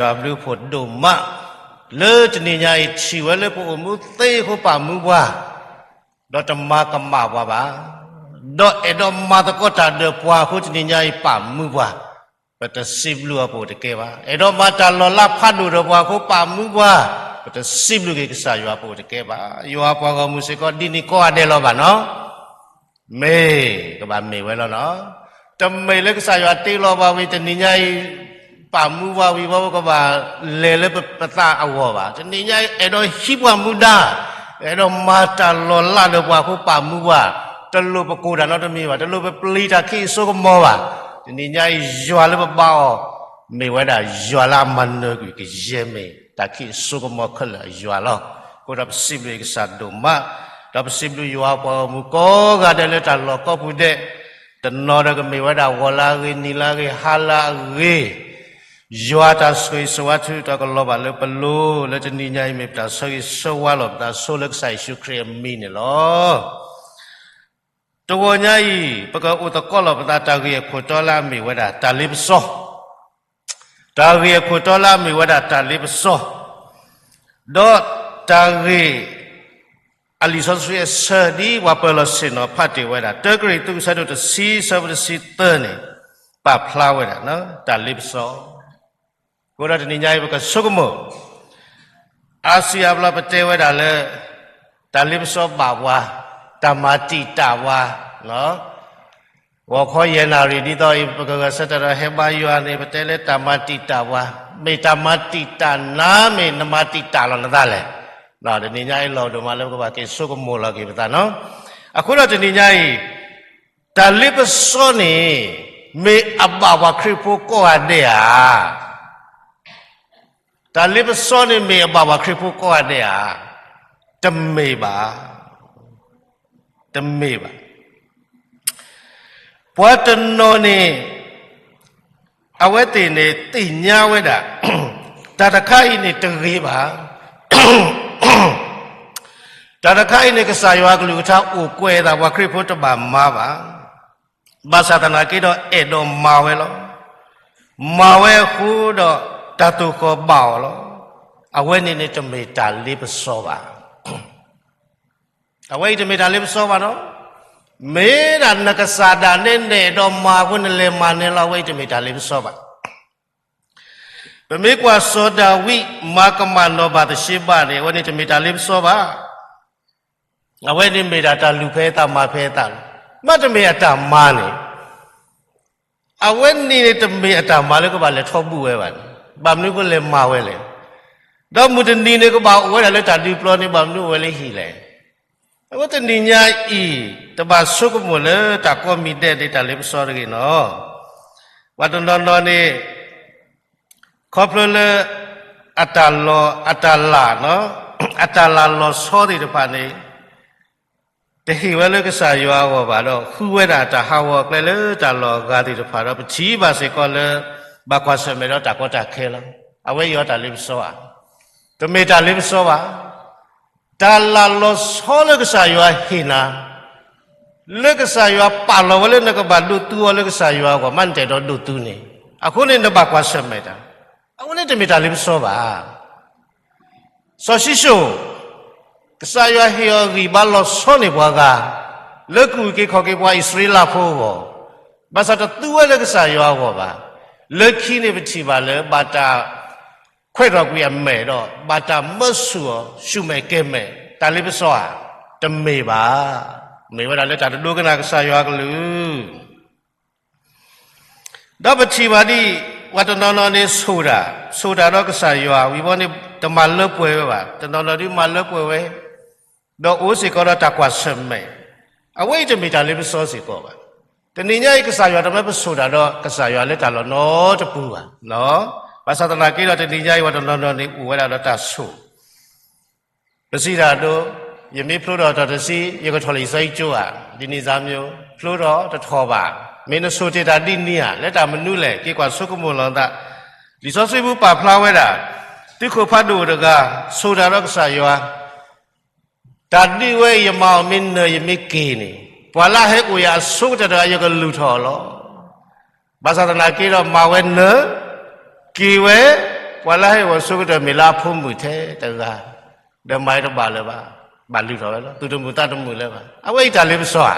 ယွၤဘျုးဖှိၣ်ဒိၣ်မး, လၢတနံၤညါအံၤထံၣ်ဝဲလၢပအိၣ်မူသ့အဃိပာ်မူပှၤ, ဒီးတမၤကမၣ်ပှၤဘၣ်, ဒီးအဲၣ်ဒိးမၤသကိးတၢ်ဒီးပှၤအဃိတနံၤညါအံၤပာ်မူပှၤ, ပတစံးဘျုးအီၤပအိၣ်တကဲဘၣ်. အဲၣ်ဒိးမၤတၢ်လီၤလးဖးဒိၣ်ဒီးပှၤအဃိပာ်မူပှၤ, ပတစံးဘျုးက့ၤကစၢ်ယွၤပအိၣ်တကဲဘၣ်. ယွၤပှၤဂီၢ်မုၢ်စ့ၢ်ကီးဒ်န့ၣ်ကိးဂၤဒဲးလီၤဘၣ်နီၤ. မ့ၢ်ကဘၣ်မ့ၢ်ဝဲလီၤနီၤ. တမ့ၢ်လၢကစၢ်ယွၤတ့လီၤပှၤဝံၤတနံၤညါအံၤ, ပာ်မူပှၤဝံၤဝဲကဘၣ်လဲၤလၢပသးအဂီၢ်ဘၣ်. တနံၤညါအံၤအဲၣ်ဒိးဟံးပှၤမူဒါ, အဲၣ်ဒိးမၤတၢ်လီၤလးဒီးပှၤအဃိပာ်မူပှၤ, တလိၣ်ပကိၢ်တၢ်နီတမံၤဘၣ်, တလိၣ်ပပျံၤတၢ်ခံးအစိကမီၤဘၣ်. တနံၤညါအံၤယွၤလၢပဘါအီၤ, မ့ၢ်ဝဲဒၣ်ယွၤလၢအမၤနၢၤကွံာ်ကယဲၢ်မ့ၢ်တၢ်ခံးအစိကမီၤခဲလၢာ်အယွၤလီၤ. အဃိဒီးပစံးဘျုးကစၢ်ဒိၣ်မး, ဒီးပစံးဘျုးယွၤပှၤဂီၢ်မုၢ်ကိးဂၤဒဲးလၢတၢ်လီၢ်ကိးပူၤဒဲး, တနီၤဒီးကမ့ၢ်ဝဲဒၣ်ဂီၤလၢအဂ့ၤ, နံၤလၢအဂ့ၤ, ဟါလၢအဂ့ၤ, ယွၤတၢ်ဆိၣ်ဂ့ၤဆိၣ်ဝါထုးထီၣ်ကလီၤဘၣ်လၢပလိၤ, လၢတနံၤညါအံၤမ့ၢ်ပတၢ်ဆၢဂ့ၤဆၢဝါလီၤ. ပတၢ်ဆိလၢကစၢ်ယ့ၣ်ၡူးခရံာ်အမံၤန့ၣ်လီၤ. တဂီၤညါအံၤ, ပကအိၣ်သကိးလီၤပသးတၢ်ဂ့ၢ်အခိၣ်တီလၢအမ့ၢ်ဝဲဒၣ်တၢ်လ့ပစီ, တၢ်ဂ့ၢ်အခိၣ်တီလၢအမ့ၢ်ဝဲဒၣ်တၢ်လ့ပစီ, ဒီးတၢ်ဂ့ၢ် အလံာ်စီဆှံအဆၢဒ်ပှၤပၢၤလီၢ်ဆ့ၣ်နီၤဖးတ့ၢ်ဝဲဒၣ် တၢကရံၣ်သူး အဆၢဒိၣ်တဆံ အဆၢဖိတဆံသၢန့ၣ်, ပာ်ဖျါဝဲဒၣ် တၢ်လ့ပစီ. အဃိဒီးတနံၤညါအံၤပကဆိကမိၣ်, အါစုအါဘျီပတဲဝဲဒၣ်လၢ တၢ်လ့ပစီဘၣ်ပှၤ, တၢ်မၤတံာ်တာ်ပှၤ, ဂီၤခီယဲၢ်နၣ်ရံၣ်ဒ်သိးအံၤ ပကဂဲၤဆၢထၢၣ်ဒီးဟဲဘါယွၤန့ၣ် ပတဲလၢတၢ်မၤတံာ်တာ်ပှၤ, မ့ၢ်တၢ်မၤတံာ်တာ်နၤ မ့ၢ်နမၤတံာ်တာ်လီၤနသးလဲၣ်. တနံၤညါအံၤလီၤဒိၣ်မးလၢပကဘၣ်က့ၤဆိကမိၣ်လီၤက့ၤပသးနီၤ. အဃိဒီးတနံၤညါအံၤ, တၢ်လ့ပစီန့ၣ် မ့ၢ်အဘၣ်ပှၤခရံာ်ဖိကိးဂၤဒဲးဧါ. တၢ်လ့ပစီန့ၣ်မ့ၢ်အဘၣ်ပှၤခရံာ်ဖိကိးဂၤဒဲးဧါ. တမ့ၢ်ဘၣ်. တမ့ၢ်ဘၣ်. ပှၤတနီၤန့ၣ် အဝဲသ့ၣ်န့ၣ်သ့ၣ်ညါဝဲဒၣ် တၢ်တခါအံၤန့ၣ်တဂ့ၤဘၣ်. တၢ်တခါအံၤန့ၣ် ကစၢ်ယွၤအကလုၢ်ကထါအိၣ်ကွဲးအသး ပှၤခရံာ်ဖိတဘၣ်မၤဘၣ်. ဘၣ်ဆၣ်သနာ်က့ဒီးအဲၣ်ဒိးမၤဝဲလီၤ. မၤဝဲအဃိဒီးတၢ်သိၣ်ဃီၤဘၣ်အီၤလီၤ. အဝဲန့ၣ်န့ၣ်တမ့ၢ်တၢ်လ့ပစီဘၣ်. အဝဲအံၤတမ့ၢ်တၢ်လ့ပစီဘၣ်နီၤ. မ့ၢ်ဒၣ်နကစၢ်ဒၣ်နဲနဲၣ်ဒီးမၤအဃိနလဲၤမၤနဲလီၤ အဝဲအံၤတမ့ၢ်တၢ်လ့ပစီဘၣ်. ပမ့ၢ်ကွၢ်စီၤဒၤဝံး မၤကမၣ်နီၢ်ဘၤသရှ့ဘၣ်န့ၣ် အဝဲန့ၣ်တမ့ၢ်တၢ်လ့ပစီဘၣ်. အဝဲန့ၣ်မ့ၢ်ဒၣ်တၢ်လူၤဖဲအသးမၤဖဲအသးလီၤ. မ့တမ့ၢ်အတၢ်မၤန့ၣ် အဝဲန့ၣ်န့ၣ်တမ့ၢ်အတၢ်မၤလၢကဘၣ်လဲၤထီၣ်ဘူၣ်ဝဲဘၣ်န့ၣ်, ဘၣ်မနုၤအဃိလဲၤမၤဝဲလဲၣ်. ဒီးမုၢ်တနံၤန့ၣ်ကဘၣ်အိၣ်ဝဲဒၣ်လၢတၢ်ဒုးပျီန့ၣ် ဘၣ်မနုၤအိၣ်ဝဲလၢဟံၣ်လဲၣ်. အဝဲတနံၤညါအံၤ တဘၣ်ဆိကမိၣ်လၢတၢ်ကိးမံၤဒဲးန့ၣ် တၢ်လ့ပစီတဂ့ၤနီၤ. ပှၤတနီၤနီၤန့ၣ် ခီဖျိလၢ အတၢ်လီၢ် အတၢ်လၢ် အတၢ်လၢ်လီၤဆီသ့ၣ်တဖၣ်န့ၣ် တဟ့ၣ်ဝဲလၢကစၢ်ယွၤအဂီၢ်ဘၣ်ဒီး ဃုဝဲဒၣ်တၢ်ဟးဂီၤအကျဲလၢတၢ်လီၢ်အဂၤသ့ၣ်တဖၣ်ဒီး ပထံၣ်ဘၣ်စ့ၢ်ကီးလၢ ဘၣ်ကွၢ်ဆၢၣ်မဲာ်ဒီးတၢ်ကီတၢ်ခဲလီၤ. အဝဲအံၤတၢ်လ့ပစီဧါ. တမ့ၢ်တၢ်လ့ပစီဘၣ်. တၢ်လၢ်လီၤဆီလၢကစၢ်ယွၤဟ့ၣ်နၤ, လၢကစၢ်ယွၤပာ်လီၤဝဲလၢနကဘၣ်ဒိးသူအီၤလၢကစၢ်ယွၤအဂီၢ် မ့ၢ်နတဲာ်ဒီးဒိးသူန့ၣ်, အဃိန့ၣ်နဘၣ်ကွၢ်ဆၢၣ်မဲာ်တၢ်, အဝဲန့ၣ်တမ့ၢ်တၢ်လ့ပစီဘၣ်. စီၤၡံၣ်စိၣ်, ကစၢ်ယွၤဟ့ၣ်အီၤဂံၢ်ဘါလီၤဆီန့ၢ်ပှၤဂၤ, လၢကအုၣ်က့ၤခီၣ်က့ၤပှၤအံၣ်စရ့လးဖိအဂီၢ်, ဘၣ်ဆၣ်တသူဝဲလၢကစၢ်ယွၤအဂီၢ်ဘၣ်. လၢခံန့ၣ်ပထံၣ်ဘၣ်လၢ ဘၣ်တၢ်ခွဲးထီၣ်ကွံာ်အမဲာ်ဒီး ဘၣ်တၢ်မၢဆူၣ်အီၤ ဆူၣ်မဲာ်ကဲၤမဲာ်, တၢ်လ့ပစီဧါ. တမ့ၢ်ဘၣ်. မ့ၢ်ဝဲဒၣ်လၢတၢ်တဒိကနၣ်ကစၢ်ယွၤအကလုၢ် ဒီးပထံၣ်ဘၣ်ဒ် ပှၤတနီၤနီၤန့ၣ်ဆိၣ်တၢ်, ဆိၣ်တၢ်ဒီးကစၢ်ယွၤ ဝံၤဘီန့ၣ် တမၤလၢပှဲၤဝဲဘၣ်. တနီၤနီၤဒ်မၤလၢပှဲၤဝဲ, ဒီးအိၣ်စ့ၢ်ကီးဒီးတၢ်ကွၢ်ဆၢၣ်မဲာ်, အဝဲအံၤတမ့ၢ်တၢ်လ့ပစီစ့ၢ်ကီးဘၣ်. တနံၤညါအံၤ ကစၢ်ယွၤတမ့ၢ်ပဆိၣ်တၢ်ဒီးကစၢ်ယွၤလၢတၢ်လီၢ်နီတပူၤဘၣ်. ဘၣ်ဆၣ်သနာ်က့ဒီး တနံၤညါအံၤ ပှၤတနီၤနီၤန့ၣ် အိၣ်ဝဲဒၣ်ဒီးတၢ်ဆိၣ် ပစံးတၢ်ဒိ, ယမ့ၢ်ဖျိထီၣ်တၢ်တဆံ ယကထီၣ်လံာ်စီဆှံကၠိဧါ, ဒ်န့ၣ်စၢ်မ့ၢ် ဖျိထီၣ်တထီၣ်ဘၣ်, မ့ၢ်နဆိၣ်တ့ၢ်တၢ်ဒ်န့ၣ်ဧါ, လၢတၢ်မနုၤလဲၣ်, က့ၤကွၢ်ဆိကမိၣ်လီၤသး. လံာ်စီဆှံပူၤပာ်ဖျါဝဲဒၣ်, သုးခိၣ်ဖးဒိၣ်တဂၤ ဆိၣ်တၢ်ဒီးကစၢ်ယွၤ, တၢ်ဒုးဝဲအံၤ ယမၤအီၤမ့ၢ်နၢၤ ယမ့ၢ်က့ၤန့ၣ်, ပှၤလၢအဟဲအိၣ်ယၤအဆိကတၢၢ်တဂၤ ယကလုၢ်ထီၣ်အီၤလီၤ. ဘၣ်ဆၣ်သနာ်က့ဒီး မၤဝဲနၢၤ, က့ၤဝဲ, ပှၤလၢဟ့ၣ်ဂီၤဆိကတၢၢ်မ့ၢ်လၢအဖိမုၣ်ထဲတဂၤ, ဒီးမၤတဘၣ်လၢၤဘၣ်, ဘၣ်လုၢ်ထီၣ်ဝဲလီၤ, သူၣ်တမုာ်သးတမုာ်လၢၤဘၣ်. အဝဲအံၤတၢ်လ့ပစီဧါ,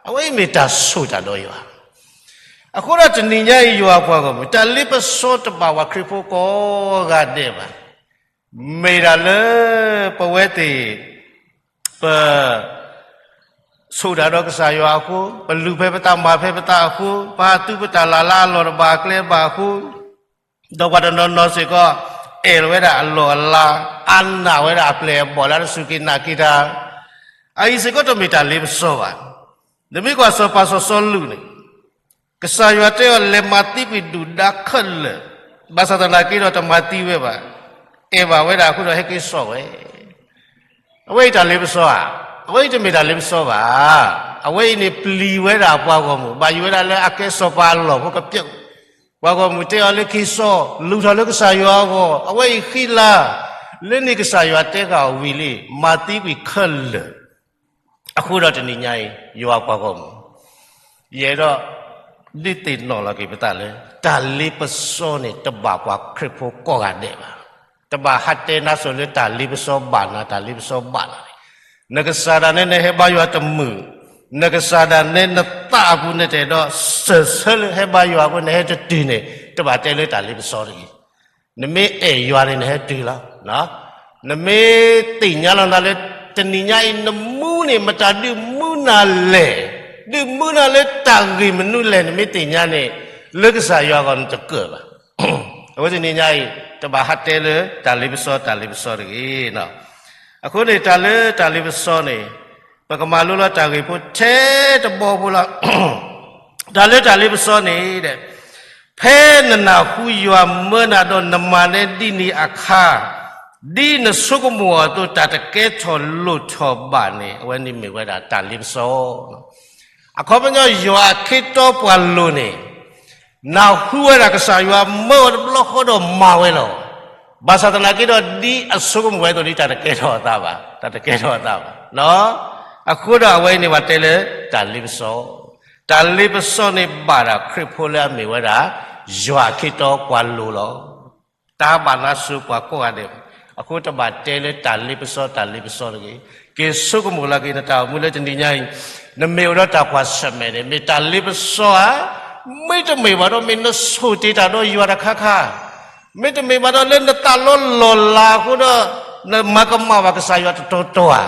အဝဲအံၤမ့ၢ်တၢ်ဆိၣ်တၢ်ဒီးယွၤ. အဃိဒီးတနံၤညါအံၤယွၤပှၤဂီၢ်မုၢ် တၢ်လ့ပစီတဘၣ်ပှၤခရံာ်ဖိကိးဂၤဒဲးဘၣ်. မ့ၢ်ဒၣ်လၢပဝဲသ့ၣ် ပ ဆိၣ်တၢ်ဒီးကစၢ်ယွၤအဃိ, ပလူၤဖဲပသးမၤဖဲပသးအဃိ, ပဟးသူပတၢ်လၢ်လၢအလီၢ်တဘၣ်အကျဲဘၣ်အဃိ, ဒီးပှၤတနီၤနီၤစ့ၢ်ကီး အဲၣ်လီၤဝဲဒၣ်အလီၢ်အလၤ, အါနာ်ဝဲဒၣ်အပျဲၢ်အဘီၣ်လၢတစူၢ်က့ၤနာ်က့ၤတၢ်, အအံၤစ့ၢ်ကီးတမ့ၢ်တၢ်လ့ပစီဘၣ်. နမ့ၢ်ကွၢ်စီၤပၤစီၤစီလူးန့ၣ် ကစၢ်ယွၤတဲအီၤ လဲၤမၤသံကွံာ်ဒုၣ်ဒါခဲလၢာ်, ဘၣ်ဆၣ်သနာ်က့ဒီးတမၤသံဝဲဘၣ်, အဲၣ်ဘၣ်ဝဲဒၣ်အဃိဒီးဟဲက့ၤစိာ်ဝဲ. အဝဲအံၤတၢ်လ့ပစီဧါ, အဝဲအံၤတမ့ၢ်တၢ်လ့ပစီဘၣ်. အဝဲအံၤန့ၣ်ပျံၤဝဲဒၣ်ပှၤဂီၢ်မုၢ်, ဘၣ်ယိၣ်ဝဲဒၣ်လၢအကဲစီၤပၤအလီၢ်ဖိကပျဲး, ပှၤဂီၢ်မုၢ်တဲအီၤလၢက့ၤစိာ်, လူၤထီၣ်လၢကစၢ်ယွၤအဂီၢ်, အဝဲအံၤဃံလၤ, လၢန့ၣ်ကစၢ်ယွၤတဲဃာ်အီၤဝံၤလံ, မၤသံကွံာ်ခဲလၢာ် အဃိဒီးတနံၤညါအံၤ ယွၤပှၤဂီၢ်မုၢ်, ယအဲၣ်ဒိး ဒုးသ့ၣ်နီၣ်လီၤက့ၤပသးလၢ တၢ်လ့ပစီန့ၣ် တဘၣ်ပှၤခရံာ်ဖိကိးဂၤဒဲးဘၣ်. တဘၣ်ဟးတဲနါစိၤလၢတၢ်လ့ပစီဘၣ်နၤ, တၢ်လ့ပစီဘၣ်နၤန့ၣ်, နကစၢ်ဒၣ်နဲနဟဲဘါယွၤတမုာ်, နကစၢ်ဒၣ်နဲနသးအပူၤနတအဲၣ်ဒိးစၢၢ်ဆၢလၢဟဲဘါယွၤအဃိ နဟဲတတုၤန့ၣ် တဘၣ်တဲလၢတၢ်လ့ပစီတဂ့ၤ. နမ့ၢ်အဲၣ်ယွၤန့ၣ် နဟဲတုၤလီၤ. နမ့ၢ်သ့ၣ်ညါလီၤနၤလၢ တနံၤညါအံၤ နမူန့ၣ် မတၤဒုးမူနၤလဲၣ်, ဒုးမူနၤလၢတၢ်ဂ့ၢ်မနုၤလဲၣ်, နမ့ၢ်သ့ၣ်ညါန့ၣ် လၢကစၢ်ယွၤအဂီၢ်နတကၢၣ်ဘၣ်. အဝဲတနံၤညါအံၤ တဘၣ်ဟးတဲလၢတၢ်လ့ပစီ တၢ်လ့ပစီတဂ့ၤ. အဃိန့ၣ် တၢ်လၢတၢ်လ့ပစီန့ၣ် ပကမၤလိလီၤတၢ်ဂ့ၢ်ဖိထဲတဘီဖိလီၤ. တၢ်လၢတၢ်လ့ပစီန့ၣ် ဖဲနနၢ်ဟူယွၤမၢနၤဒီးနမၤနဲဒ်န့ၣ်အခါ, ဒ်နဆိကမိၣ်အသိးတၢ်တကဲထီၣ်လိၣ်ထီၣ်ဘၣ်န့ၣ် အဝဲန့ၣ်မ့ၢ်ဝဲဒၣ်တၢ်လ့ပစီ. အခီပညီ ယွၤအခ့တီပှၤလိၤန့ၣ် နၢ်ဟူဝဲဒၣ်ကစၢ်ယွၤမၢအီၤတဘျီဃီဒီးမၤဝဲလီၤ. ဘၣ်ဆၣ်သနာ်က့ဒီး ဒ်အဆိကမိၣ်ဝဲအသိးန့ၣ် တၢ်တကဲထီၣ်အသးဘၣ်, တၢ်တကဲထီၣ်အသးဘၣ်. အဃိဒီးအဝဲအံၤန့ၣ် ပှၤတဲလၢတၢ်လ့ပစီ, တၢ်လ့ပစီန့ၣ်ဘၣ်ဒၣ်ခရံာ်ဖိလၢအမ့ၢ်ဝဲဒၣ် ယွၤအခ့တီပှၤလိၤလီၤ. တၢ်ဘၣ်နါစိၤပှၤကိးဂၤဒဲး, အဃိတဘၣ်တဲလၢတၢ်လ့ပစီ တၢ်လ့ပစီတဂ့ၤ. က့ၤဆိကမိၣ်လီၤက့ၤနတၢ်အိၣ်မူလၢတနံၤညါအံၤ, နမ့ၢ်အိၣ်ဒီးတၢ်ကွၢ်ဆၢၣ်မဲာ်န့ၣ် မ့ၢ်တၢ်လ့ပစီဧါ, မ့တမ့ၢ်ဘၣ်ဒီး မ့ၢ်နဆိၣ်တ့ၢ်တၢ်ဒီးယွၤတခါခါ, မ့တမ့ၢ်ဘၣ်ဒီး လၢနသးလီလီၢ်လၤအဃိဒီး နမၤကမၣ်ဘၣ်ကစၢ်ယွၤတတီၤတီၤဧါ,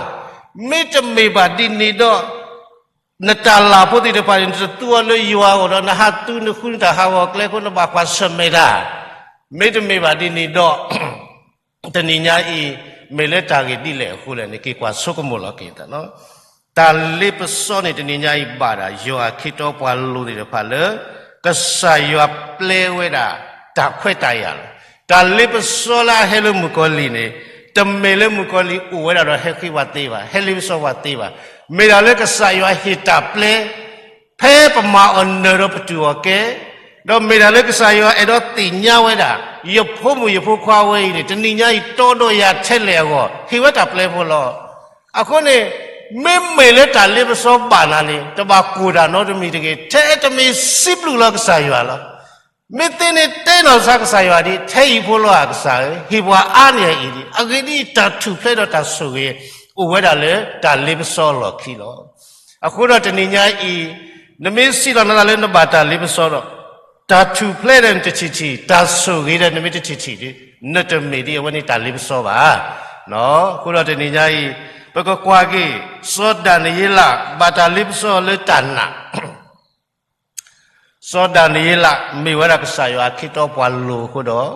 မ့တမ့ၢ်ဘၣ်ဒ်န့ၣ်ဒီး နတၢ်လၢ်ဖိသ့ၣ်တဖၣ်န့ၣ် နတသူအီၤလၢယွၤအဂီၢ်ဒီး နဟးသူနဃုနတၢ်ဟးဂီၤကျဲအဃိ နဘၣ်ကွၢ်ဆၢၣ်မဲာ်တၢ်, မ့တမ့ၢ်ဘၣ်ဒ်န့ၣ်ဒီး တနံၤညါအံၤ မ့ၢ်လၢတၢ်ဂ့ၢ်ဒ်လဲၣ်အဃိလဲၣ်န့ၣ် က့ၤကွၢ်ဆိကမိၣ်လီၤက့ၤသးလီၤ. တၢ်လ့ပစီန့ၣ် တနံၤညါအံၤဘၣ်ဒၣ် ယွၤအခ့တီပှၤလိၤသ့ၣ်တဖၣ်လၢ ကစၢ်ယွၤပျဲဝဲဒၣ်တၢ်ခွဲးတၢ်ယာ်လီၤ. တၢ်လ့ပစီလၢအဟဲလၢမုၣ်ကီၤလံၢ်န့ၣ် တမ့ၢ်လၢမုၣ်ကီၤလံၢ်အိၣ်ဝဲဒၣ်ဒီးဟဲဃ့ပှၤသ့ဘၣ်, ဟဲလ့ပစီပှၤသ့ဘၣ်. မ့ၢ်ဒၣ်လၢကစၢ်ယွၤဟ့ၣ်တၢ်ပျဲ ဖဲပမၤအီၤနၢၤဒီးပတူၢ်အီၤကဲ, ဒီးမ့ၢ်ဒၣ်လၢကစၢ်ယွၤအဲၣ်ဒိးသ့ၣ်ညါဝဲဒၣ် ယဖိမုၣ်ယဖိခွါဝဲအံၤန့ၣ် တနံၤညါအံၤတီဒီးယၤထဲလဲၣ်အဂီၢ် ဟ့ၣ်ဝဲတၢ်ပျဲဖိလီၤ. အဃိန့ၣ် မ့မ့ၢ်လၢတၢ်လ့ပစီဘၣ်နၤန့ၣ် တဘၣ်ကိၢ်တၢ်နီတမံၤတဂ့ၤ, ထဲတမ့ၢ်စံးဘျုးလီၤကစၢ်ယွၤလီၤ. မ့ၢ်သ့န့ၣ်တဲနီၢ်ကစၢ်ကစၢ်ယွၤဒ် ထဲယံၤဖိလီၤဧါကစၢ်ဧၢ, ဟ့ၣ်ပှၤအါန့ၢ်အံၤဒ်, အဂ့ၢ်ဒ်အံၤ တၢ်ထူၣ်ဖျဲးဒီးတၢ်ဆိၣ်ဂ့ၤ အိၣ်ဝဲဒၣ်လၢတၢ်လ့ပစီအလီၢ်ခံလီၤ. အဃိဒီးတနံၤညါအံၤ နမ့ၢ်စံးလီၤနသးလၢနဘၣ်တၢ်လ့ပစီဒီး တၢ်ထူၣ်ဖျဲးဒီးနတထံၣ်ထံၣ်, တၢ်ဆိၣ်ဂ့ၤဒီးနမ့ၢ်တထံၣ်ထံၣ်ဒီး နတမ့ၢ်ဒ်အဝဲန့ၣ်တၢ်လ့ပစီဘၣ်. အဃိဒီးတနံၤညါအံၤ ပကကွၢ်က့ၤ စီၤဒၤနံးယ့လး ဘၣ်တၢ်လ့ပစီလၢတၢ်နာ် စီၤဒၤနံးယ့လး မ့ၢ်ဝဲဒၣ်ကစၢ်ယွၤအခ့တီပှၤလိၤအဃိဒီး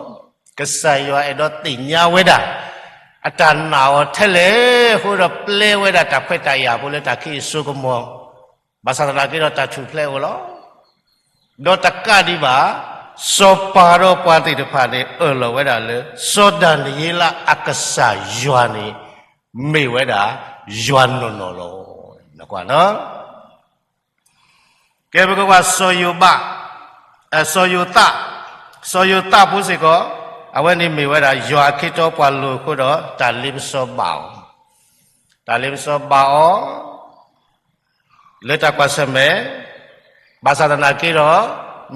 ကစၢ်ယွၤအဲၣ်ဒိးသ့ၣ်ညါဝဲဒၣ် အတၢ်နာ်အီၤထဲလဲၣ်အဃိဒီး ပျဲဝဲဒၣ်တၢ်ခွဲးတၢ်ယာ်ဖိလၢတၢ်ခံးအစိကမီၤ, ဘၣ်ဆၣ်သနာ်က့ဒီးတၢ်ထူၣ်ဖျဲးအိၣ်လီၤ. ဒီးတကးဒံးဘၣ် စီၤပၤဒီးပှၤသ့ၣ်တဖၣ်န့ၣ် အၢၣ်လီၤဝဲဒၣ်လၢ စီၤဒၤနံးယ့လးအကစၢ်ယွၤန့ၣ် မ့ၢ်ဝဲဒၣ်ယွၤနီၢ်နီၢ်လီၤ. နကွၢ်နီၣ် ကဲ ပကကွၢ် စီၤယိၤဘး, စီၤယိၤသး, စီၤယိၤသးဖိစ့ၢ်ကီး အဝဲန့ၣ်မ့ၢ်ဝဲဒၣ် ယွၤအခ့တီပှၤလိၤအဃိဒီး တၢ်လ့ပစီဘၣ်အီၤ, တၢ်လ့ပစီဘၣ်အီၤ လၢတၢ်ကွၢ်ဆၢၣ်မဲာ်, ဘၣ်ဆၣ်သနာ်က့ဒီး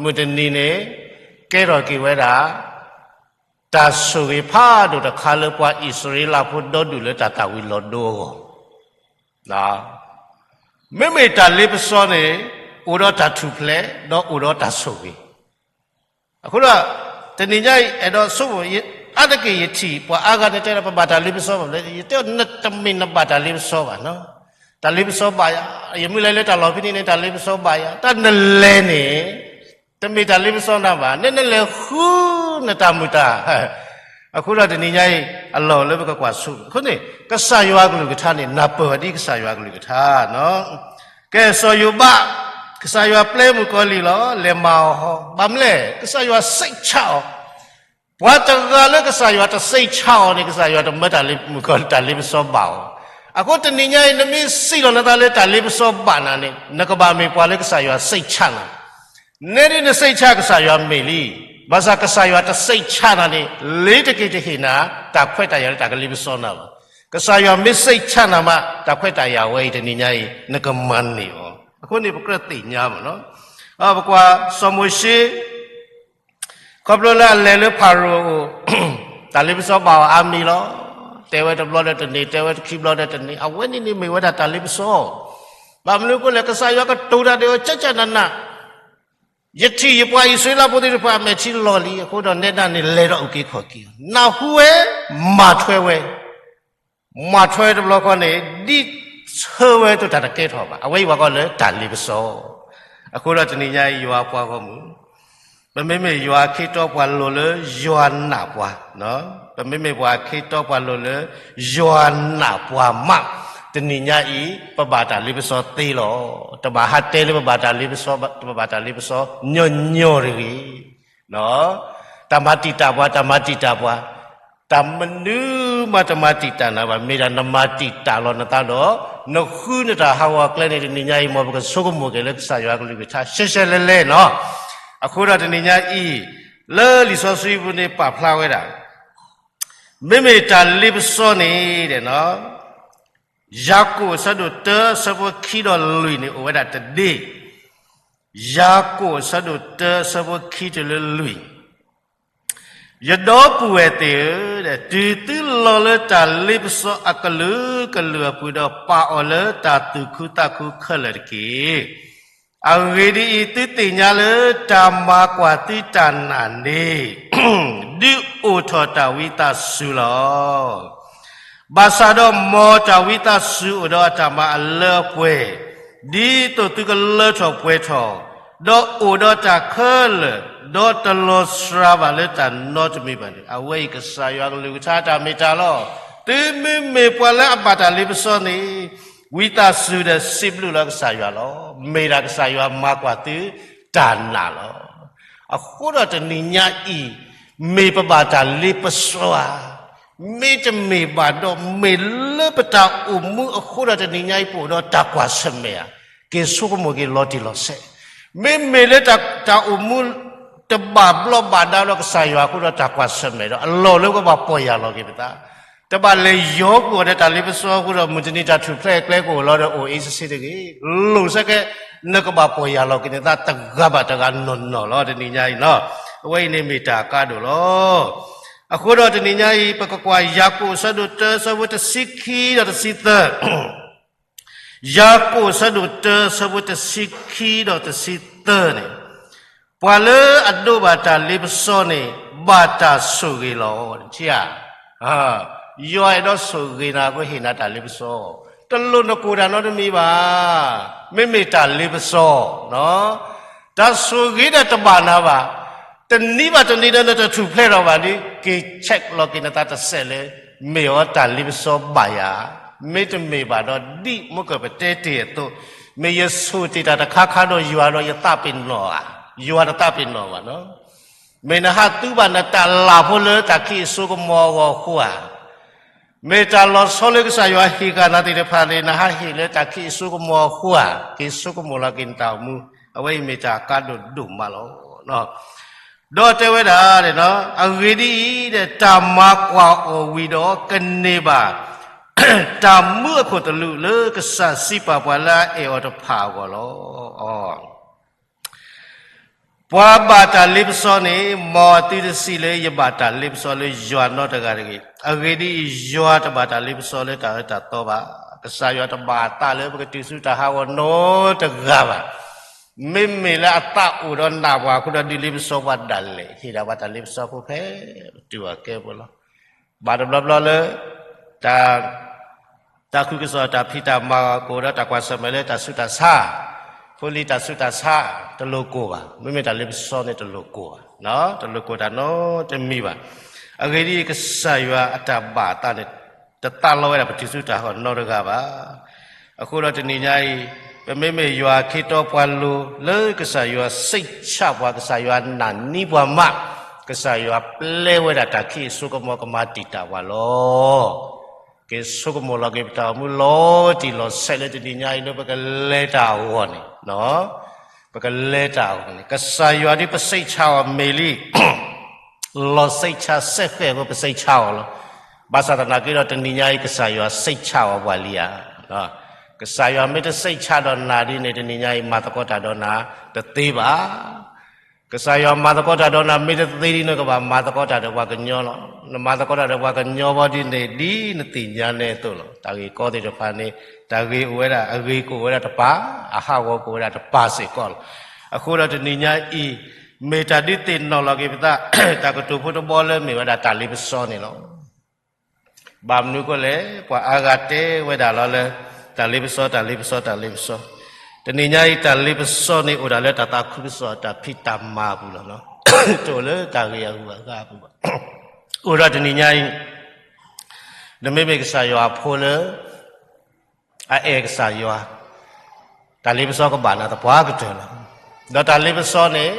မုၢ်တနံၤန့ၣ် ကဲထီၣ်က့ၤဝဲဒၣ် တၢ်ဆိၣ်ဂ့ၤဖးဒိၣ်တခါလၢပှၤအံၣ်စရ့လးဖိဒီဒူၣ်လၢတၢ်သၣ်ဝံၤလီၤဒိအဂီၢ်, မ့မ့ၢ်တၢ်လ့ပစီန့ၣ် အိၣ်ဒီးတၢ်ထူၣ်ဖျဲး ဒီးအိၣ်ဒီးတၢ်ဆိၣ်ဂ့ၤ. အဃိဒီး တနံၤညါအံၤ အဲၣ်ဒိးဆိကမိၣ် အါတက့ၢ်ယထံၣ် ပှၤအါဂၤန့ၣ်တဲဒၣ် ပဘၣ်တၢ်လ့ပစီဘၣ်လဲၣ်, ယတဲအီၤ နတမ့ၢ်နဘၣ်တၢ်လ့ပစီဘၣ်နီၤ, တၢ်လ့ပစီဘၣ်ယၤ, ယမုၢ်လၢ်လၢတၢ်လီၢ်ဖဲန့ၣ်န့ၣ် တၢ်လ့ပစီဘၣ်ယၤ, တၢ်နလဲၤန့ၣ် တမ့ၢ်တၢ်လ့ပစီနၤဘၣ်, နနလဲၤဃုနတၢ်မုာ်တၢ် အဃိဒီးတနံၤညါအံၤ အလီၢ်လၢပကကွၢ်ဆိ, အဃိန့ၣ် ကစၢ်ယွၤကလုၢ်ကထါန့ၣ် နၢ်ပၢၢ်ဝဲဒ်ကစၢ်ယွၤကလုၢ်ကထါနီၤ. ကဲ စီၤယိၤဘး, ကစၢ်ယွၤပျဲမုၣ်ကီၤလံၢ်လီၤ, လဲၤမၤအီၤဟီ, ဘၣ်မနုၤလဲၣ်, ကစၢ်ယွၤစိတ်ချအီၤ ပှၤတဂၤလၢကစၢ်ယွၤတစိတ်ချအီၤန့ၣ် ကစၢ်ယွၤတမၢတၢ်လ့မုၣ်ကီၤလံၢ်တၢ်လ့ပစီဘၣ်အီၤ. အဃိတနံၤညါအံၤ နမ့ၢ်စံးလီၤနသးလၢတၢ်လ့ပစီဘၣ်နၤန့ၣ် နကဘၣ်မ့ၢ်ပှၤလၢကစၢ်ယွၤစိတ်ချနၤ နဲဒ်နစိတ်ချကစၢ်ယွၤမ့ၢ်လံ, ဘၣ်ဆၣ်ကစၢ်ယွၤတစိတ်ချနၤန့ၣ် လ့ၤတက့ၤတဟ့ၣ်နၤ တၢ်ခွဲးတၢ်ယာ်လၢတၢ်ကလ့ပစီနၤဘၣ်. ကစၢ်ယွၤမ့ၢ်စိတ်ချနၤမး တၢ်ခွဲးတၢ်ယာ်ဝဲအံၤတနံၤညါအံၤ နကမၤန့ၢ်အီၤ. အဃိန့ၣ်ပကြၢးသ့ၣ်ညါမးနီၤ. ပကွၢ်စီၤမိၤၡ့ ခီဖျိလၢအလဲၤလၢဖၤရိၤအအိၣ်, တၢ်လ့ပစီဘၣ်အီၤအါမံၤလီၤ. တဲဝဲတဘျီဒီးတန့ၢ်, တဲဝဲတခံဘျီဒီးတန့ၢ်, အဝဲန့ၣ်န့ၣ်မ့ၢ်ဝဲဒၣ်တၢ်လ့ပစီ. ဘၣ်မနုၤအဃိလဲၣ်, ကစၢ်ယွၤကတိၤတၢ်ဒီးအီၤ ကၠၢ်ကၠၢ်နးနး, ယထံၣ်ယပှၤအံၣ်စရ့လးဖိသ့ၣ်တဖၣ်အမဲာ်ထံလီၤလံ, အဃိဒီးနဲဒၣ်န့ၣ် လဲၤဒီးအုၣ်က့ၤခီၣ်က့ၤအီၤ, နၢ်ဟူဝဲ, မၤထွဲဝဲ မၤထွဲတဘျီဃီန့ၣ် ဒ်ဆၢဝဲအသိးတၢ်တကဲထီၣ်ဘၣ်. အဝဲအံၤပှၤကိးလၢတၢ်လ့ပစီ. အဃိဒီးတနံၤညါအံၤယွၤပှၤဂီၢ်မုၢ်, ပမ့မ့ၢ်ယွၤအခ့တီပှၤလိၤလၢယွၤနာ်ပှၤ, ပမ့မ့ၢ်ပှၤအခ့တီပှၤလိၤလၢ ယွၤနာ်ပှၤမး, တနံၤညါအံၤ ပဘၣ်တၢ်လ့ပစီသ့လီၤ. တဘၣ်ဟးတဲလၢပဘၣ်တၢ်လ့ပစီ, ပဘၣ်တၢ်လ့ပစီညီညီတဂ့ၤ. တၢ်မၤတံာ်တာ်ပှၤ, တၢ်မၤတံာ်တာ်ပှၤ, တၢ်မနုၤမးတမၤတံာ်တာ်နၤဘၣ်. မ့ၢ်ဒၣ်နမၤတံာ်တာ်လီၤနသးဒီး နဃုနတၢ်ဟးဂီၤကျဲန့ၣ် တနံၤညါအံၤ မ်ပကဆိကမိၣ်က့ၤလၢကစၢ်ယွၤကလုၢ်ကထါ ရှဲရှဲလဲလဲနီၤ. အဃိဒီးတနံၤညါအံၤ လၢလံာ်စီဆှံပူၤန့ၣ် ပာ်ဖျါဝဲဒၣ် မ့မ့ၢ်တၢ်လ့ပစီန့ၣ် ယၤကိာ်အဆၢဒိၣ်တၢ အဆၢဖိခံဒီးလွံၢ်န့ၣ် အိၣ်ဝဲဒၣ်တဒ့. ယၤကိာ်အဆၢဒိၣ်တၢ အဆၢဖိခံတုၤလၢလွံၢ်, ယဒီပုၢ်ဝဲၢ်သ့ၣ်ဧၢ, တုၤသုလီၤလၢတၢ်လ့ပစီအကလုာ်ကလုာ်အပူၤဒီး ပာ်အီၤလၢတၢ်သူၣ်ခုသးခုခဲလၢာ်တက့ၢ်. အဂ့ၢ်ဒ်အံၤ, သုသ့ၣ်ညါလၢတၢ်မၤကွၢ်သုတၢ်နာ်န့ၣ် ဒုးအိၣ်ထီၣ်တၢ်ဝံသးစူၤလီၤ. ဘၣ်ဆၣ်ဒီး မ်တၢ်ဝံသးစူၤအိၣ်ဒီးအတၢ်မၤအလၢအပှဲၤ, ဒ်သိးသုကလၢထီၣ်ပှဲၤထီၣ်, ဒီးအိၣ်ဒီးတၢ်ခဲလၢာ်, ဒီးတလီၤစှၤဘၣ်လၢတၢ်နီတမံၤဘၣ်န့ၣ်, အဝဲအံၤကစၢ်ယွၤကလုၢ်ကထါတၢ်မ့ၢ်တၢ်လီၤ. သုမ့မ့ၢ်ပှၤလၢအဘၣ်တၢ်လ့ပစီန့ၣ် ဝံသးစူၤဒီးစံးဘျုးလၢကစၢ်ယွၤလီၤ. မ့ၢ်ဒၣ်ကစၢ်ယွၤမၤကွၢ်သုတၢ်နာ်လီၤ. အဃိဒီးတနံၤညါအံၤ မ့ၢ်ပဘၣ်တၢ်လ့ပစီဧါ, မ့တမ့ၢ်ဘၣ်ဒီး မ့ၢ်လၢပတၢ်အိၣ်မူအဃိဒီးတနံၤညါအံၤ ပအိၣ်ဒီးတၢ်ကွၢ်ဆၢၣ်မဲာ်ဧါ, က့ၤဆိကမိၣ်က့ၤလီၤတံၢ်လီၤဆဲး. မ့မ့ၢ်လၢတၢ်အိၣ်မူ တဘၣ်ဘျီးဘၣ်ဒါဒီးကစၢ်ယွၤအဃိဒီးတၢ်ကွၢ်ဆၢၣ်မဲာ်ဒီး အလီၢ်လၢပဘၣ်ပီၢ်ယၢ်လီၤက့ၤပသး တဘၣ်လဲၤယီၤကွံာ်အီၤဒီးတၢ်လ့ပစီအဃိဒီး မုၢ်တနံၤတၢ်ထူၣ်ဖျဲးအကျဲကအိၣ်လီၤဒီးအိၣ်အ့စ့ၣ်စ့ၣ်တဂ့ၤ. လိၣ်စ့ၢ်ကီး နကဘၣ်ပီၢ်ယၢ်လီၤက့ၤနသးတဂၤဘၣ်တဂၤနီၢ်နီၢ်လီၤ တနံၤညါအံၤနီၤ. အဝဲအံၤန့ၣ်မ့ၢ်တၢ်အကါဒိၣ်လီၤ. အဃိဒီးတနံၤညါအံၤ ပကကွၢ်ယၤကိာ်အဆၢဒိၣ်တၢ အဆၢဖိတဆံခံဒီးတဆံသၢ ယၤကိာ်အဆၢဒိၣ်တၢ အဆၢဖိတဆံခံဒီးတဆံသၢန့ၣ်, ပှၤလၢအဒိးဘၣ်တၢ်လ့ပစီန့ၣ် ဘၣ်တၢ်ဆိၣ်ဂ့ၤလီၤ. ထံဧါ, ယွၤအဲၣ်ဒိးဆိၣ်ဂ့ၤနၤအဃိဟ့ၣ်နၤတၢ်လ့ပစီ, တလိၣ်နကိၢ်တၢ်နီတမံၤဘၣ်. မ့မ့ၢ်တၢ်လ့ပစီ, တၢ်ဆိၣ်ဂ့ၤဒီးတဘၣ်နၤဘၣ်. တနံၤဘၣ်တနံၤဒီးနတထူၣ်ဖျဲးထီၣ်ဘၣ်ဒီး က့ၤ check လီၤက့ၤနသးတစဲးလၢ မ့ၢ်အီၤတၢ်လ့ပစီဘၣ်ယၤ, မ့တမ့ၢ်ဘၣ်ဒီး ဒ်မုၢ်ကပတဲတ့ၢ်အသိး, မ့ၢ်ယဆိၣ်တ့ၢ်တၢ်တခါခါဒီးယွၤဒီးယသးပ့ၤနီၣ်ဧါ, ယွၤတသးပ့ၤနီၣ်ဘၣ်နီၤ. မ့ၢ်နဟးသူဘၣ်နတၢ်လၢ်ဖိလၢတၢ်ခံးအစိကမီၤအဂီၢ်အဃိဧါ, မ့ၢ်တၢ်လီၤဆီလၢကစၢ်ယွၤဟ့ၣ်ဃာ်နၤသ့ၣ်တဖၣ်န့ၣ် နဟးဟ့ၣ်လၢတၢ်ခံးအစိကမီၤအဃိဧါ, က့ၤဆိကမိၣ်လီၤက့ၤနတၢ်အိၣ်မူ, အဝဲအံၤမ့ၢ်တၢ်ကါဒိၣ်ဒိၣ်မးလီၤ. ဒီးတဲဝဲဒၣ်, အဂ့ၢ်ဒ်အံၤ, တၢ်မၤကွၢ်အီၤဝံၤဒီးကန့ၢ်ဘၣ် တၢ်မူအခိၣ်သလုးလၢကစၢ်စံးပာ်ပှၤလၢအအဲၣ်အီၤတဖၣ်အဂီၢ်လီၤ. ပှၤဘၣ်တၢ်လ့ပစီန့ၣ် မ်အသုတစံးလၢယဘၣ်တၢ်လ့ပစီလၢယွၤနီတဂၤတဂ့ၤ. အဂ့ၢ်ဒ်အံၤ, ယွၤတဘၣ်တၢ်လ့ပစီလၢတၢ်အၢတၢ်သီဘၣ်. ကစၢ်ယွၤတဘၣ်အသးလၢပကတုၤဆူတၢ်ဟးဂီၤနီတဂၤဘၣ်. မ့မ့ၢ်လၢအသးအိၣ်ဒီးနၢ်ပှၤအဃိဒီး ဒုးလ့ပစီပှၤဒၣ်လဲာ်, ဟ့ၣ်ဒၣ်ပှၤတၢ်လ့ပစီဖိဖဲပတုၤအီၤကဲဖိလီၤ. ဘၣ်တဘျီဘျီလၢ တၢ် တၢ်ခုကစီၣ်တၢ်ဖံးတၢ်မၤကအိၣ်ဒီးတၢ်ကွၢ်ဆၢၣ်မဲာ်လၢတၢ်ဆူးတၢ်ဆါ, ဖိလံၤတၢ်ဆူးတၢ်ဆါ, တလိၣ်ကိၢ်ဘၣ်. မ့မ့ၢ်တၢ်လ့ပစီန့ၣ်တလိၣ်ကိၢ်ဘၣ်, တလိၣ်ကိၢ်တၢ်နီတမံၤဘၣ်. အဂ့ၢ်ဒ်အံၤ, ကစၢ်ယွၤအတၢ်ဘၣ်အသးန့ၣ် တသးလီဝဲဒၣ်ပတုၤဆူတၢ်ဟးဂီၤနီတဂၤဘၣ်. အဃိဒီးတနံၤညါအံၤ, ပမ့မ့ၢ်ယွၤအခ့တီပှၤလိၤလၢကစၢ်ယွၤစိတ်ချပှၤ, ကစၢ်ယွၤနာ်န့ၢ်ပှၤမး, ကစၢ်ယွၤပျဲဝဲဒၣ်တၢ်ခံးအစိကမီၤကမၤတံာ်တာ်ပှၤလီၤ. က့ၤဆိကမိၣ်လီၤက့ၤပတၢ်အိၣ်မူလီၤတံၢ်လီၤဆဲးလၢတနံၤညါအံၤလၢပကလဲၤတၢ်အဂီၢ်န့ၣ်, ပကလဲၤတၢ်အဂီၢ်န့ၣ် ကစၢ်ယွၤဒ်ပစိတ်ချအီၤမ့ၢ်လံ လီၤစိတ်ချစဲဃဲၣ်အဃိပစိတ်ချအီၤလီၤ. ဘၣ်ဆၣ်သနာ်က့ဒီးတနံၤညါအံၤ ကစၢ်ယွၤစိတ်ချအီၤပှၤလံဧါ. ကစၢ်ယွၤမ့ၢ်တစိတ်ချဒီးနၤဒ်န့ၣ် တနံၤညါအံၤ မၤသကိးတၢ်ဒီးနၤတသ့ဘၣ်. ကစၢ်ယွၤမၤသကိးတၢ်ဒီးနၤမ့ၢ်တသ့ဒ်န့ၣ် ကဘၣ်မၤသကိးတၢ်ဒီးပှၤကညီလီၤ. နမၤသကိးတၢ်ဒီးပှၤကညီဘီဒ်န့ၣ် ဒ်နသ့ၣ်ညါန့ၣ်အသိးလီၤ. တၢ်ဂ့ၢ်ကီသ့ၣ်တဖၣ်န့ၣ် တၢ်ဂ့ၢ်အိၣ်ဝဲဒၣ်, အဂ့ၢ်ကအိၣ်ဝဲဒၣ်တပၤ, အဟးဂီၤကအိၣ်ဝဲဒၣ်တပၤစ့ၢ်ကီးလီၤ. အဃိဒီးတနံၤညါအံၤ မ့ၢ်တၢ်ဒုးသ့ၣ်နီၣ်လီၤက့ၤပသး တၢ်ကတိၤဖိတဘီလၢမ့ၢ်ဝဲဒၣ်တၢ်လ့ပစီန့ၣ်လီၤ. ဘၣ်မနုၤအဃိလဲၣ်, ပှၤအါဂၤတဲဝဲဒၣ်လီၤလၢ တၢ်လ့ပစီ, တၢ်လ့ပစီ, တၢ်လ့ပစီ. တနံၤညါအံၤ တၢ်လ့ပစီန့ၣ်အိၣ်ဒၣ်လၢတၢ်သးခုကစီၣ်တၢ်ဖံးတၢ်မၤအပူၤလီၤ. တအိၣ်လၢတၢ်ဂ့ၢ်အဂုၤအဂၤအပူၤဘၣ်. အိၣ်ဒီးတနံၤညါအံၤ နမ့မ့ၢ်ကစၢ်ယွၤအဖိလၢ အအဲၣ်ကစၢ်ယွၤ, တၢ်လ့ပစီကဘၣ်နၤသပှၢ်ကတၢၢ်လီၤ. ဒီးတၢ်လ့ပစီန့ၣ်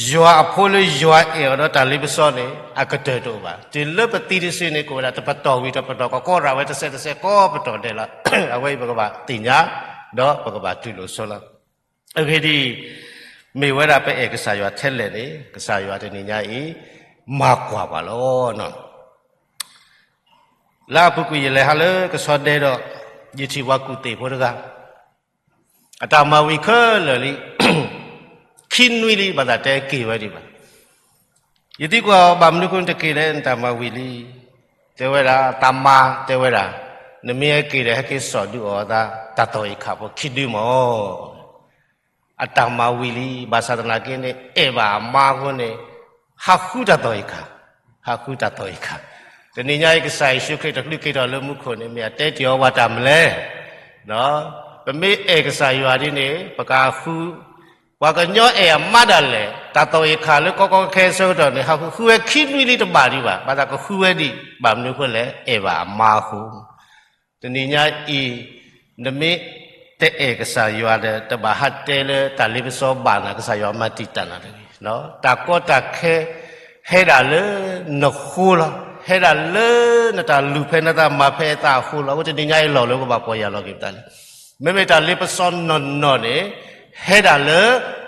ယွၤအဖိလၢယွၤအဲၣ်အီၤဒီးတၢ်လ့ပစီန့ၣ် အကတၢၢ်တအိၣ်ဘၣ်. တုၤလၢပသံတစုန့ၣ် ကအိၣ်ဝဲဒၣ်တပတီၢ်ဝံၤတပတီၢ် ကကီရၣ်ဝဲတစဲးတစဲးကိးပတီၢ်ဒဲးလီၤ. အဝဲအံၤပကဘၣ်သ့ၣ်ညါ ဒီးပကဘၣ်တူၢ်လိာ်ဆိလီၤ. အဂ့ၢ်ဒ်အံၤ, မ့ၢ်ဝဲဒၣ်ပအဲၣ်ကစၢ်ယွၤထဲလဲၣ်န့ၣ် ကစၢ်ယွၤတနံၤညါအံၤ မၤကွၢ်ပှၤလီၤ. လၢအပူၤကွံာ်ယလဲၤဟးလၢကဆီဒဲဒီး ယထံၣ်ပှၤကူၣ်သ့ၣ်ဖိတဂၤ, အတၢ်မၤဝံၤခဲလၢာ်လံ. ခံနွံလံ ဘၣ်သးတဲက့ၤဝဲဒံးဘၣ်. ယသံကွၢ်အီၤ ဘၣ်မနုၤဃိနတက့ၤလဲၣ် နတၢ်မၤဝံၤလံ. တဲဝဲဒၣ် တၢ်မၤ တဲဝဲဒၣ်, နမ့ၢ်ဟဲက့ၤဒီး ဟဲက့ၤစိာ်ဒုးအီၤအသး တၢ်သီၣ်အံၤခးဖိခံဒုမၢ်. အတၢ်မၤဝံၤလံ, ဘၣ်ဆၣ်သနာ်က့န့ၣ် အဲၣ်ဘၣ်အမါအဃိန့ၣ် ဟးဃုတၢ်သီၣ်အံၤခး, ဟးဃုတၢ်သီၣ်အံၤခး. တနံၤညါအံၤ ကစၢ်ယ့ၣ်ၡူးခရံာ်တချုးက့ၤထီၣ်လၢမူခိၣ်န့ၣ် မ့ၢ်အတဲတ့ၢ်အီၤပှၤတၢ်မနုၤလဲၣ်. ပမ့ၢ်အဲၣ်ကစၢ်ယွၤဒ်န့ၣ် ပကဃု, ပှၤကညီအဲၣ်အမါဒၣ်လဲာ်, တၢ်သီၣ်အံၤခးလၢကီကီခဲခဲအဆၢကတီၢ်န့ၣ် ဟးဃုဃုဝဲခံနွံလံတဘၣ်ဒံးဘၣ်, ဘၣ်သးကဃုဝဲဒံး, ဘၣ်မနုၤအဃိလဲၣ်, အဲၣ်ဘၣ်အမါအဃိ. တနံၤညါအံၤ နမ့ၢ်တအဲၣ်ကစၢ်ယွၤဒီး တဘၣ်ဟးတဲလၢတၢ်လ့ပစီဘၣ်နၤ ကစၢ်ယွၤမၤတံာ်တာ်နၤတဂ့ၤ. တၢ်ကီတၢ်ခဲ ဟဲဒၣ်လၢနဃိလီၤ. ဟဲဒၣ်လၢနတၢ်လူၤဖဲနသးမၤဖဲအသးအဃိလီၤ. အဃိတနံၤညါအံၤလီၢ်လၢပဘၣ်ပီၢ်ယၢ်လီၤက့ၤပသးလံ. မ့မ့ၢ်တၢ်လ့ပစီနီၢ်နီၢ်န့ၣ် ဟဲဒၣ်လၢ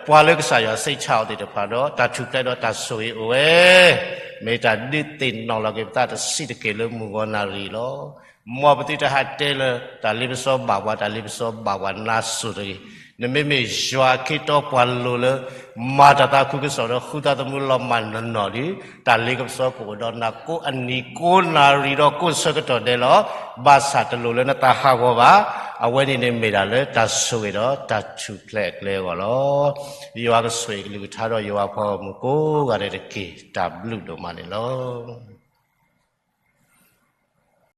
ပှၤလၢကစၢ်ယွၤစိတ်ချအီၤသ့ၣ်တဖၣ်ဒီး တၢ်ထူၣ်ဖျဲးဒီးတၢ်ဆိၣ်ဂ့ၤအိၣ်ဝဲ မ့ၢ်တၢ်ဒုးသ့ၣ်နီၣ်လီၤက့ၤပသးတဆံးတက့ၢ်လၢမုၢ်ဂီၤနၣ်ရံၣ်လီၤ. မ်ပသုတဟးတဲလၢ တၢ်လ့ပစီဘၣ်ပှၤ, တၢ်လ့ပစီဘၣ်ပှၤနါစိၤတဂ့ၤ. နမ့မ့ၢ်ယွၤအခ့တီပှၤလိၤလၢ မၤတၢ်သးခုကစီၣ်ဒီးဃုသးသမူလီၤမၢ်နီၢ်နီၢ်ဒီး တၢ်လ့ပစီကအိၣ်ဒီးနၤကိးအနံၤကိးနၣ်ရံၣ်ဒီးကိးဆၢကတီၢ်ဒဲးလီၤ. ဘၣ်ဆၣ်တလိၣ်လၢနတၢ်ဟးဂီၤဘၣ်. အဝဲန့ၣ်န့ၣ်မ့ၢ်ဒၣ်လၢတၢ်ဆိၣ်ဂ့ၤဒီးတၢ်ထူၣ်ဖျဲးအကျဲအဂီၢ်လီၤ. ယွၤကဆိၣ်ဂ့ၤကလုၢ်ကထါဒီးယွၤပှၤဂီၢ်မုၢ်ကိးဂၤဒဲးတက့ၢ်. တၢ်ဘျုးဒိၣ်မးန့ၣ်လီၤ.